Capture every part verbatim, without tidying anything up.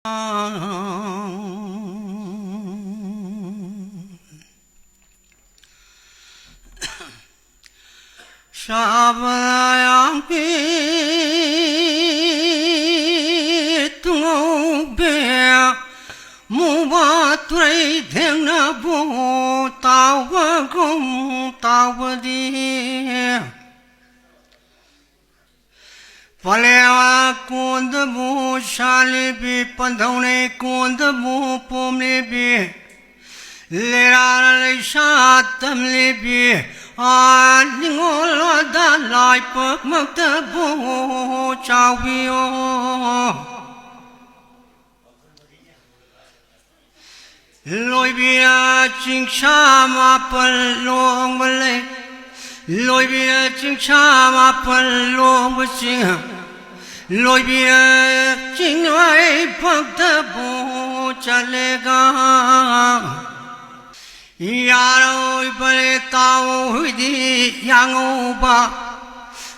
ꯁꯥꯕ ꯌꯥꯡꯕꯤ ꯇꯨꯡꯍꯧꯕꯤ ꯃꯨꯕ ꯇꯨꯔꯩ ꯊꯦꯡꯅꯕꯨ ꯇꯥꯎꯕꯒꯨꯝ ꯇꯥꯎꯕꯗꯤ꯫ ꯄꯂꯦꯋꯥ ꯀꯣꯟꯗꯕꯨ ꯁꯥꯂꯤꯕꯤ, ꯄꯟꯊꯧꯅꯩ ꯀꯣꯟꯗꯕꯨ ꯄꯣꯝꯂꯤꯕꯤ, ꯂꯦꯔꯥ ꯂꯩꯁꯥ ꯇꯝꯂꯤꯕꯤ, ꯑꯥ ꯅꯤꯡꯉꯣꯜ ꯋꯥꯗ ꯂꯥꯏ ꯄꯛꯃꯛꯇꯕꯨ ꯆꯥꯎꯕꯤꯌꯣ꯫ ꯂꯣꯏꯕꯤꯔ ꯆꯤꯡꯁꯥ ꯃꯥꯄꯜ ꯂꯣꯡꯕ ꯂꯩ, ꯂꯣꯏꯕꯤꯔ ꯆꯤꯡꯁꯥ ꯃꯥꯄꯜ ꯂꯣꯡꯕ ꯆꯤꯡ, ꯂꯣꯏꯕꯤꯔ ꯆꯤꯡꯋꯥꯏ ꯐꯛꯇꯕꯨ ꯆꯠꯂꯦꯒ꯫ ꯌꯥꯔꯣꯏ ꯕꯂꯦ ꯇꯥꯎ ꯍꯨꯏꯗꯤ ꯌꯥꯉꯧꯕ,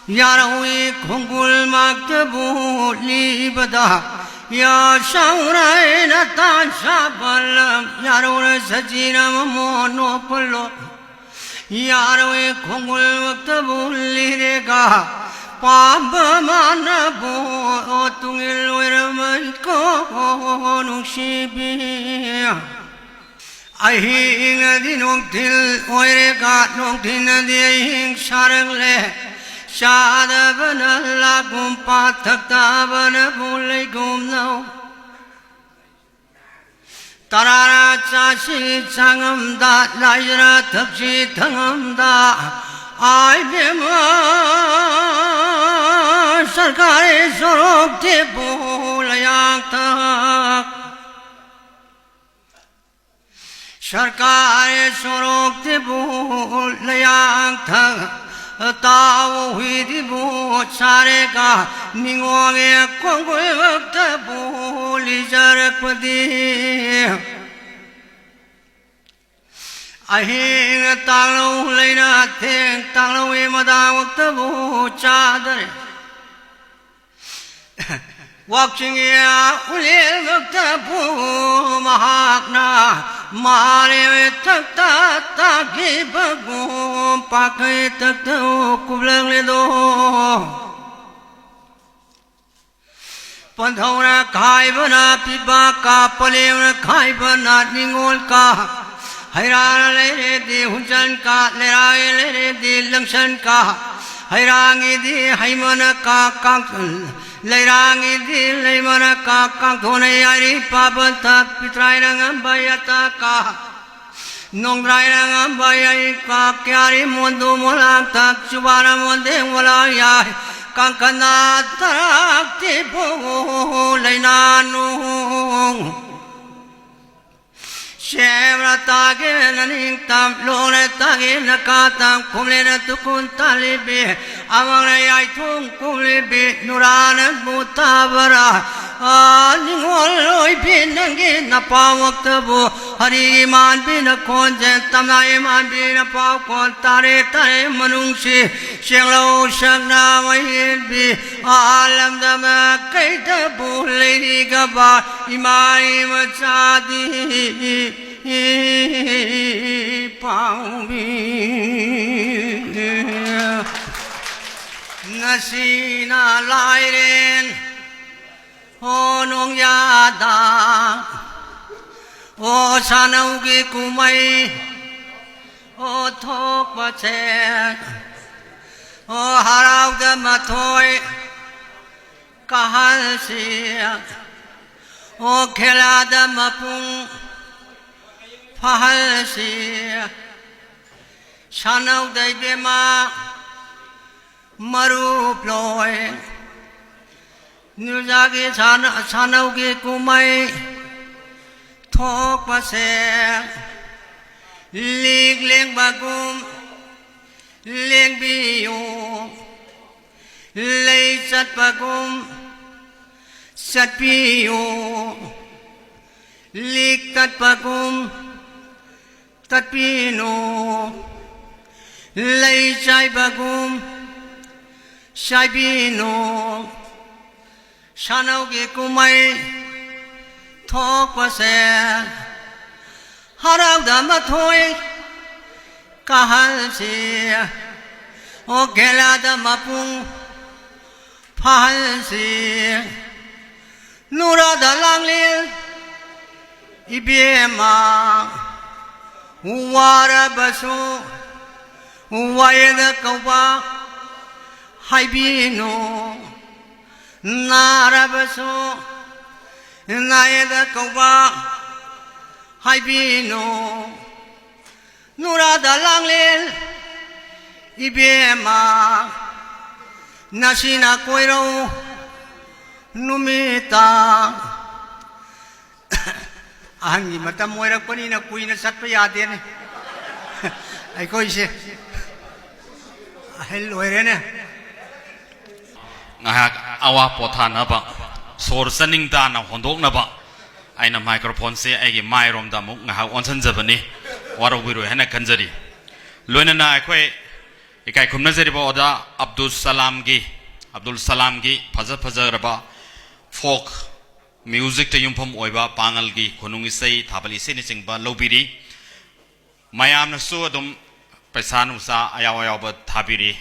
ꯌꯥꯔꯧꯏ ꯈꯣꯡꯒꯨꯜ ꯃꯛꯇꯕꯨ ꯂꯤꯕꯗ, ꯌꯥ ꯁꯧꯔꯩꯅ ꯇꯥꯟ ꯁꯥꯕ ꯂꯝ, ꯌꯥꯔꯧꯔ ꯁꯖꯤꯅ ꯃꯃꯣꯟ ꯅꯣꯛꯄ ꯂꯣ, ꯌꯥꯔꯧꯏ ꯈꯣꯡꯒꯨꯜ ꯃꯛꯇꯕꯨ ꯂꯤꯔꯦꯒ, ꯄꯥꯝꯕ ꯃꯥꯅꯕꯨ ꯇꯨꯡꯏꯜ ꯑꯣꯏꯔꯝꯃꯩꯀꯣ ꯅꯨꯡꯁꯤꯕꯤ꯫ ꯑꯍꯤꯡꯅꯗꯤ ꯅꯨꯡꯊꯤꯜ ꯑꯣꯏꯔꯦꯒ, ꯅꯨꯡꯊꯤꯜꯅꯗꯤ ꯑꯍꯤꯡ ꯁꯥꯔꯛꯂꯦ꯫ ꯆꯥꯗꯕꯅ ꯂꯥꯛꯀꯨꯝ ꯄꯥꯊꯛꯇꯕꯅꯕꯨ ꯂꯩꯒꯨꯝꯅꯧ꯫ ꯇꯔꯥꯔ ꯆꯥꯁꯤ ꯆꯥꯉꯝꯗ, ꯂꯥꯏꯖꯔ ꯊꯛꯁꯤ ꯊꯉꯝꯗ, ꯑꯥꯏ ꯕꯦꯝꯃ ꯁꯔꯀꯥꯔꯤ ꯁꯣꯔꯣꯛꯇꯤꯕꯨ ꯂꯌꯥꯡꯊꯛ꯫ ꯁꯔꯀꯥꯔ ꯁꯣꯔꯣꯛꯇꯤꯕꯨ ꯂꯌꯥꯡꯊꯛ, ꯇꯥꯎ ꯍꯨꯏꯗꯤꯕꯨ ꯁꯥꯔꯦꯒ, ꯅꯤꯡꯉꯣꯒꯦ ꯈꯣꯡꯒꯨꯜꯃꯛꯇꯕꯨ ꯂꯤꯖꯔꯛꯄꯗꯤ꯫ ꯑꯍꯤꯡ ꯇꯥꯡꯂꯧ ꯂꯩꯅ ꯊꯦꯡ ꯇꯥꯡꯂꯧꯏ ꯃꯗꯥꯃꯛꯇꯕꯨ ꯆꯥꯗꯔꯦ꯫ ꯋꯥꯛꯆꯤꯡꯒꯤ ꯎꯂꯦꯜ ꯇꯕꯨ ꯃꯍꯥꯛꯅ ꯃꯥꯂꯦꯝ ꯊꯛꯇ ꯇꯥꯈꯤꯕꯒꯨꯝ ꯄꯥꯈꯩ ꯊꯛꯇ ꯀꯨꯞꯂꯛꯂꯦꯗꯣ꯫ ꯄꯟꯊꯧꯅ ꯈꯥꯏꯕꯅ ꯄꯤꯕꯥꯛꯀ, ꯄꯂꯦꯝꯅ ꯈꯥꯏꯕꯅ ꯅꯤꯉꯣꯜꯀ, ꯍꯩꯔꯥꯅ ꯂꯩꯔꯦꯗꯤ ꯍꯨꯟꯆꯟꯀ, ꯂꯩꯔꯥꯒꯤ ꯂꯩꯔꯦꯗꯤ ꯂꯪꯁꯟꯀ, ꯍꯩꯔꯥꯡꯒꯤꯗꯤ ꯍꯩꯃꯅꯀ, ꯀꯥꯡ-, ꯂꯩꯔꯥꯡꯒꯤꯗꯤ ꯂꯩꯃꯅꯀ, ꯀꯥꯡꯊꯣꯟꯅ ꯌꯥꯔꯤ ꯄꯥꯕꯟꯊꯛ, ꯄꯤꯇ꯭ꯔꯥꯏꯅ ꯉꯝꯕ ꯌꯥꯇꯀ, ꯅꯣꯡꯗ꯭ꯔꯥꯏꯅ ꯉꯝꯕ ꯌꯥꯏꯀ, ꯀꯌꯥꯔꯤ ꯃꯣꯟꯗꯨ ꯃꯣꯂꯥꯡꯊꯛ, ꯆꯨꯕꯥꯅ ꯃꯣꯟꯗꯦ ꯃꯣꯂꯥꯡ ꯌꯥꯏ, ꯀꯥꯡꯈꯟꯅ ꯇꯔꯥꯛꯇꯤꯕꯨ ꯂꯩꯅꯥꯅꯨ꯫ ꯁꯦꯝꯅ ꯇꯥꯒꯦꯅ ꯅꯤꯡꯇꯝ, ꯂꯣꯡꯅ ꯇꯥꯒꯦꯅ ꯀꯥꯇꯝ, ꯈꯨꯝꯂꯦꯅ ꯇꯨꯀꯨꯟ ꯇꯥꯂꯤꯕꯤ, ꯑꯃꯛꯅ ꯌꯥꯏꯊꯣꯡ ꯀꯨꯝꯂꯤꯕꯤ, ꯅꯨꯔꯥꯅ ꯃꯨꯇꯥꯕꯔꯥ꯫ ꯑꯥ, ꯅꯤꯡꯉꯣꯜ ꯑꯣꯏꯕꯤ ꯅꯪꯒꯤ ꯅꯄꯥꯃꯛꯇꯕꯨ, ꯍꯔꯤꯒꯤ ꯃꯥꯟꯕꯤꯅ ꯈꯣꯟꯖꯦꯜ, ꯇꯝꯅꯥꯏ ꯃꯥꯟꯕꯤꯅ ꯄꯥꯎ ꯈꯣꯟ, ꯇꯥꯔꯦ ꯇꯥꯔꯦ ꯃꯅꯨꯡꯁꯤ, ꯁꯦꯡꯂꯧ ꯁꯛꯅ ꯃꯍꯦꯟꯕꯤ, ꯑꯥ ꯂꯝꯗꯝ ꯀꯩꯗꯕꯨ ꯂꯩꯔꯤꯒꯕ ꯏꯃꯥ ꯃꯆꯥꯗꯤ ꯄꯥꯎꯃꯤ꯫ ꯉꯁꯤꯅ ꯂꯥꯏꯔꯦꯟ ꯍꯣ ꯅꯣꯡꯌꯥꯗ, ꯑꯣ ꯁꯥꯅꯧꯒꯤ ꯀꯨꯝꯍꯩ, ꯑꯣ ꯊꯣꯛꯄꯁꯦ, ꯑꯣ ꯍꯔꯥꯎꯗ ꯃꯊꯣꯏ ꯀꯥꯍꯜꯁꯤ, ꯑꯣ ꯈꯦꯂꯥꯗ ꯃꯄꯨꯡ ꯐꯍꯜꯁꯤ꯫ ꯁꯥꯅꯧꯗ ꯏꯕꯦꯝꯃ ꯃꯔꯨꯞ ꯂꯣꯏ, ꯅꯨꯖꯥꯒꯤ ꯁꯥꯅ-, ꯁꯥꯅꯧꯒꯤ ꯀꯨꯝꯍꯩ ꯊꯣꯛꯄꯁꯦ ꯂꯤꯛ ꯂꯦꯡꯕꯒꯨꯝ ꯂꯦꯡꯕꯤꯌꯨ, ꯂꯩ ꯆꯠꯄꯒꯨꯝ ꯆꯠꯄꯤꯌꯨ, ꯂꯤꯛ ꯇꯠꯄꯒꯨꯝ ꯇꯠꯄꯤꯅꯨ, ꯂꯩ ꯆꯥꯏꯕꯒꯨꯝ ꯆꯥꯏꯕꯤꯅꯨ꯫ ꯁꯥꯅꯧꯒꯤ ꯀꯨꯝꯍꯩ ꯊꯣꯛꯄꯁꯦ ꯍꯔꯥꯎꯗ ꯃꯊꯣꯏ ꯀꯥꯍꯜꯁꯤ꯫ ꯑꯣ ꯒꯦꯂꯥꯗ ꯃꯄꯨꯡ ꯐꯥꯍꯜꯁꯤ꯫ ꯅꯨꯔꯥꯗ ꯂꯥꯡꯂꯦꯟ ꯏꯕꯦꯝꯃ ꯋꯥꯔꯕꯁꯨ ꯋꯥꯌꯦꯜꯗ ꯀꯧꯕ ꯍꯥꯏꯕꯤꯅꯨ꯫ ꯅꯥꯔꯕꯁꯨ ꯅꯥꯌꯦꯗ ꯀꯧꯕ ꯍꯥꯏꯕꯤꯅꯨ꯫ ꯅꯨꯔꯥꯗ ꯂꯥꯡꯂꯦꯟ ꯏꯕꯦꯝꯃ ꯅꯁꯤꯅ ꯀꯣꯏꯔꯧ ꯅꯨꯃꯤꯠꯇ꯫ ꯑꯍꯟꯒꯤ ꯃꯇꯝ ꯑꯣꯏꯔꯛꯄꯅꯤꯅ ꯀꯨꯏꯅ ꯆꯠꯄ ꯌꯥꯗꯦꯅꯦ ꯑꯩꯈꯣꯏꯁꯦ꯫ ꯑꯍꯜ ꯑꯣꯏꯔꯦꯅꯦ꯫ ꯉꯥꯏꯍꯥꯛ ꯑꯋꯥ ꯄꯣꯊꯥꯅꯕ, ꯁꯣꯔ ꯆꯅꯤꯡ ꯇꯥꯅ ꯍꯣꯟꯗꯣꯛꯅꯕ ꯑꯩꯅ ꯃꯥꯏꯀ꯭ꯔꯣꯐꯣꯟꯁꯦ ꯑꯩꯒꯤ ꯃꯥꯏꯔꯣꯝꯗ ꯑꯃꯨꯛ ꯉꯥꯏꯍꯥꯛ ꯑꯣꯟꯁꯤꯟꯖꯕꯅꯤ꯫ ꯋꯥꯔꯧꯕꯤꯔꯣꯏ ꯍꯥꯏꯅ ꯈꯟꯖꯔꯤ꯫ ꯂꯣꯏꯅꯅ ꯑꯩꯈꯣꯏ ꯏꯀꯥꯏ ꯈꯨꯝꯅꯖꯔꯤꯕ ꯑꯣꯖꯥ ꯑꯕꯗꯨꯜ ꯁꯂꯥꯝꯒꯤ, ꯑꯕꯗꯨꯜ ꯁꯂꯥꯝꯒꯤ ꯐꯖ ꯐꯖꯔꯕ ꯐꯣꯛ ꯃ꯭ꯌꯨꯖꯤꯛꯇ ꯌꯨꯝꯐꯝ ꯑꯣꯏꯕ ꯄꯥꯉꯜꯒꯤ ꯈꯨꯅꯨꯡ ꯏꯁꯩ, ꯊꯥꯕꯜ ꯏꯁꯩꯅꯆꯤꯡꯕ ꯂꯧꯕꯤꯔꯤ꯫ ꯃꯌꯥꯝꯅꯁꯨ ꯑꯗꯨꯝ ꯄꯩꯁꯥ ꯅꯨꯡꯁꯥ ꯑꯌꯥꯎ ꯑꯌꯥꯎꯕ ꯊꯥꯕꯤꯔꯤ꯫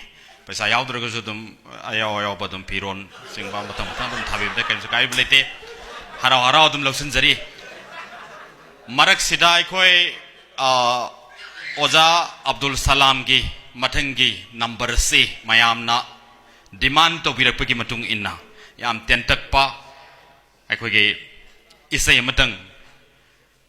ꯄꯩꯁꯥ ꯌꯥꯎꯗ꯭ꯔꯒꯁꯨ ꯑꯗꯨꯝ ꯑꯌꯥꯎ ꯑꯌꯥꯎꯕ ꯑꯗꯨꯝ ꯐꯤꯔꯣꯟ ꯆꯤꯡꯕ ꯃꯊꯪ ꯃꯊꯪ ꯑꯗꯨꯝ ꯊꯥꯕꯤꯕꯗ ꯀꯔꯤꯁꯨ ꯀꯥꯏꯕ ꯂꯩꯇꯦ꯫ ꯍꯔꯥꯎ ꯍꯔꯥꯎ ꯑꯗꯨꯝ ꯂꯧꯁꯤꯟꯖꯔꯤ꯫ ꯃꯔꯛꯁꯤꯗ ꯑꯩꯈꯣꯏ, ꯑ, ꯑꯣꯖꯥ ꯑꯕꯗꯨꯜ ꯁꯂꯥꯝꯒꯤ ꯃꯊꯪꯒꯤ ꯅꯝꯕꯔꯁꯤ ꯃꯌꯥꯝꯅ ꯗꯤꯃꯥꯟ ꯇꯧꯕꯤꯔꯛꯄꯒꯤ ꯃꯇꯨꯡ ꯏꯟꯅ ꯌꯥꯝ ꯇꯦꯟꯇꯛꯄ ꯑꯩꯈꯣꯏꯒꯤ ꯏꯁꯩ ꯑꯃꯇꯪ,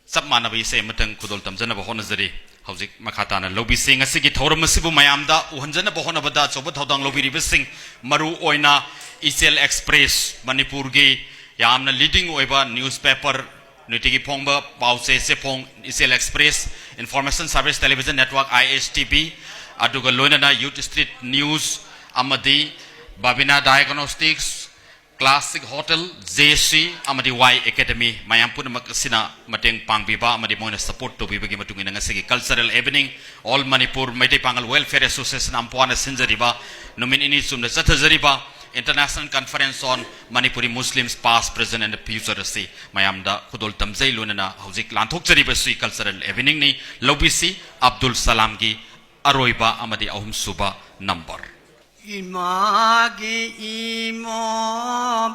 ꯆꯞ ꯃꯥꯟꯅꯕ ꯏꯁꯩ ꯑꯃꯇꯪ ꯈꯨꯗꯣꯜ ꯇꯝꯖꯅꯕ ꯍꯣꯠꯅꯖꯔꯤ꯫ ꯍꯧꯖꯤꯛ ꯃꯈꯥ ꯇꯥꯅ ꯂꯧꯕꯤꯁꯤ꯫ ꯉꯁꯤꯒꯤ ꯊꯧꯔꯝ ꯑꯁꯤꯕꯨ ꯃꯌꯥꯝꯗ ꯎꯍꯟꯖꯅꯕ ꯍꯣꯠꯅꯕꯗ ꯑꯆꯧꯕ ꯊꯧꯗꯥꯡ ꯂꯧꯕꯤꯔꯤꯕꯁꯤꯡ, ꯃꯔꯨ ꯑꯣꯏꯅ ꯏꯆꯦꯜ ꯑꯦꯛꯁꯄ꯭ꯔꯦꯁ, ꯃꯅꯤꯄꯨꯔꯒꯤ ꯌꯥꯝꯅ ꯂꯤꯗꯤꯡ ꯑꯣꯏꯕ ꯅ꯭ꯌꯨꯁꯄꯦꯄꯔ, ꯅꯨꯡꯇꯤꯒꯤ ꯐꯣꯡꯕ ꯄꯥꯎ ꯆꯦ ꯆꯦꯐꯣꯡ ꯏꯆꯦꯜ express, information service television network, I S T V, ꯑꯗꯨꯒ ꯂꯣꯏꯅꯅ ꯌꯨꯠ ꯁ꯭ꯇ꯭ꯔꯤꯠ ꯅ꯭ꯌꯨꯁ ꯑꯃꯗꯤ Babina diagnostics, classic hotel, J C ꯑꯃꯗꯤ ꯋꯥꯏ ꯑꯦꯀꯥꯗꯃꯤ ꯃꯌꯥꯝ ꯄꯨꯝꯅꯃꯛ ꯑꯁꯤꯅ ꯃꯇꯦꯡ ꯄꯥꯡꯕꯤꯕ ꯑꯃꯗꯤ ꯃꯣꯏꯅ ꯁꯄꯣꯔꯠ ꯇꯧꯕꯤꯕꯒꯤ ꯃꯇꯨꯡ ꯏꯟꯅ ꯉꯁꯤꯒꯤ cultural evening all Manipur Meitei Pangal welfare association ꯑꯝꯄꯣꯌꯥꯅ ꯁꯤꯟꯖꯔꯤꯕ ꯅꯨꯃꯤꯠ ꯅꯤꯅꯤ ꯆꯨꯝꯅ ꯆꯠꯊꯖꯔꯤꯕ International Conference on Manipuri Muslims Past, Present and Future ꯑꯁꯤ ꯃꯌꯥꯝꯗ ꯈꯨꯗꯣꯜ ꯇꯝꯖꯩ꯫ ꯂꯣꯏꯅꯅ ꯍꯧꯖꯤꯛ ꯂꯥꯟꯊꯣꯛꯆꯔꯤꯕꯁꯤ cultural eveningꯅꯤ꯫ ꯂꯧꯕꯤꯁꯤ ꯑꯕꯗꯨꯜ ꯁꯂꯥꯝꯒꯤ ꯑꯔꯣꯏꯕ ꯑꯃꯗꯤ ꯑꯍꯨꯝꯁꯨꯕ ꯅꯝꯕꯔ꯫ ꯏꯃꯥꯒꯤ ꯏꯃꯣꯝ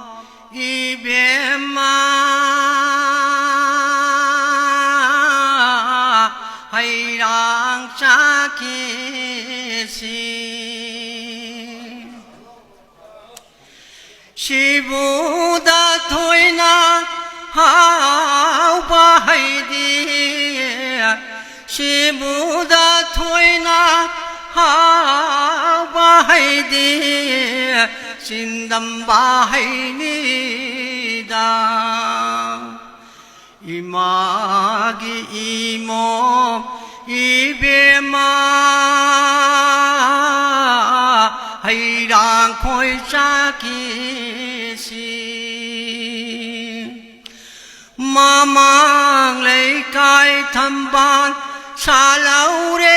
ꯏꯕꯦꯝꯃ ꯍꯩꯔꯥꯡ ꯆꯥꯈꯤꯁꯤ꯫ ꯁꯤꯕꯨꯗ ꯊꯣꯏꯅ ꯍꯥꯎꯕ ꯍꯩꯗꯤ, ꯁꯤꯕꯨꯗ ꯊꯣꯏꯅ ꯍꯥꯎꯕ ꯍꯩꯗꯤ, ꯆꯤꯟꯗꯝꯕ ꯍꯩꯅꯤꯗ꯫ ꯏꯃꯥꯒꯤ ꯏꯃꯣꯝ ꯏꯕꯦꯝꯃ ꯍꯩꯔꯥꯡ ꯈꯣꯏ ꯆꯥꯈꯤꯁꯤ꯫ ꯃꯃꯥꯡ ꯂꯩꯀꯥꯏ ꯊꯝꯕꯥꯜ ꯁꯥꯠꯍꯧꯔꯦ꯫